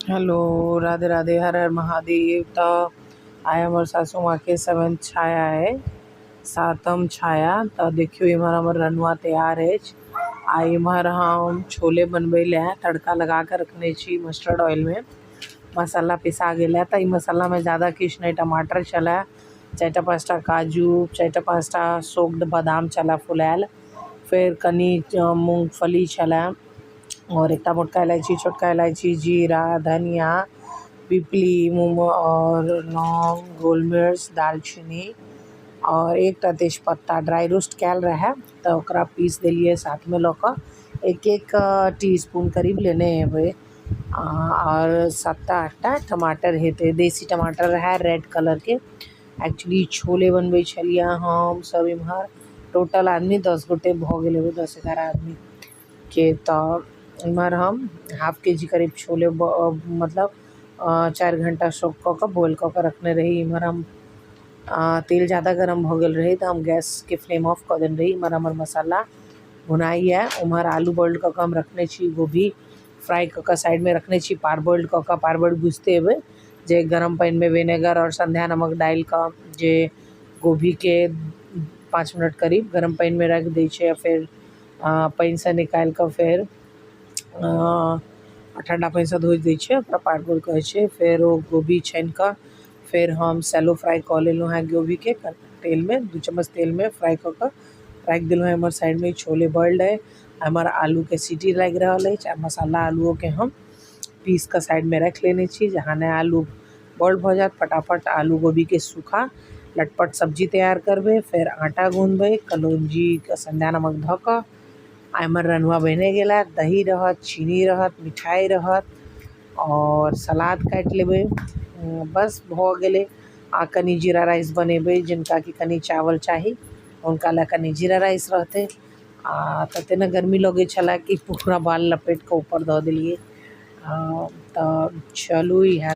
Hello, Radhe Radhe, हर हर महादेव। तऽ आइ हमर सासू माँके सेवेंथ छाया अइ, सातम छाया। तऽ देखियौ, इम्हर हमर रनुआ तैयार अछि आ इम्हर हम छोले बनबै लए तड़का लगा कऽ रखने छी। मस्टर्ड ऑयलमे मसाला पिसा गेल है। तऽ ई मसालामे ज्यादा किछु नहि, टमाटर छलए, चारिटा पाँचटा काजू, चारिटा पाँचटा सोक्ड बादाम छलए फुलायल, फेर कनि मूँगफली छलए आओर एकटा मोटका इलायची, छोटका इलायची, जीरा, धनिया, पिपली, मूँग आओर लौंग, गोलमिर्च, दालचीनी आओर एकटा तेजपत्ता ड्राइ रोस्ट कयल रहए, तऽ ओकरा पीस देलियै। साथमे लऽ कऽ एक एक टी स्पून करीब लेने हेबै आओर सातटा आठटा टमाटर हेतै। देशी टमाटर रहए रेड कलरके। एक्चुअली छोले बनबै छलियै हम सब। इम्हर टोटल आदमी 10 गोटे भऽ गेल हेबै, 10-11 आदमीके। तऽ इम्हर हम हाफ के जी करीब छोले, मतलब 4 घंटा सोक कऽ कऽ, बॉयल कऽ कऽ रखने रही। इम्हर हम तेल ज्यादा गरम भऽ गेल रहै, तऽ हम गैसके फ्लेम ऑफ कऽ देने रही। इम्हर हमर मसाला भुनाइए, उम्हर आलू बॉइल्ड कऽ कऽ हम रखने छी, गोभी फ्राइ कऽ कऽ साइडमे रखने छी पारबॉइल्ड कऽ कऽ। पारबॉइल्ड बुझिते हेबै जे गरम पानिमे विनेगर आओर सन्ध्या नमक डालि कऽ जे गोभीके 5 मिनट करीब गरम पानिमे राखि दै छै आ फेर पानिसँ निकालि कऽ फेर ठण्डा पानिसँ धोइ दै छै, ओकरा पारबॉइल कहै छै। फेर ओ गोभी छानि कऽ फेर हम सैलो फ्राइ कऽ लेलहुँ हेँ। गोभीके तेलमे, 2 चम्मच तेलमे फ्राइ कऽ कऽ राखि देलहुँ हेँ। एम्हर साइडमे छोले बॉइल्ड अइ, एम्हर आलूके सीटी लागि रहल अछि आ मसाला आलूओके हम पीस कऽ साइडमे राखि लेने छी। जहाँ आलू बॉइल भऽ जायत, फटाफट आलू गोभीके सूखा लटपट सब्जी तैयार करबै। फेर आटा गूँथबै कलौंजी, सन्ध्या नमक धऽ कऽ। आ एम्हर रनुआ बनि गेल। दही रहत, चीनी रहत, मिठाइ रहत आओर सलाद काटि लेबै, बस भऽ गेलै। आ कनि जीरा राइस बनेबै। जिनका कि कनि चावल चाही, हुनका लए कनि जीरा राइस रहतै। आ तते ने गर्मी लगै छलए कि पूरा बाल लपेट कऽ ऊपर धऽ देलियै। तऽ चलू, इएह।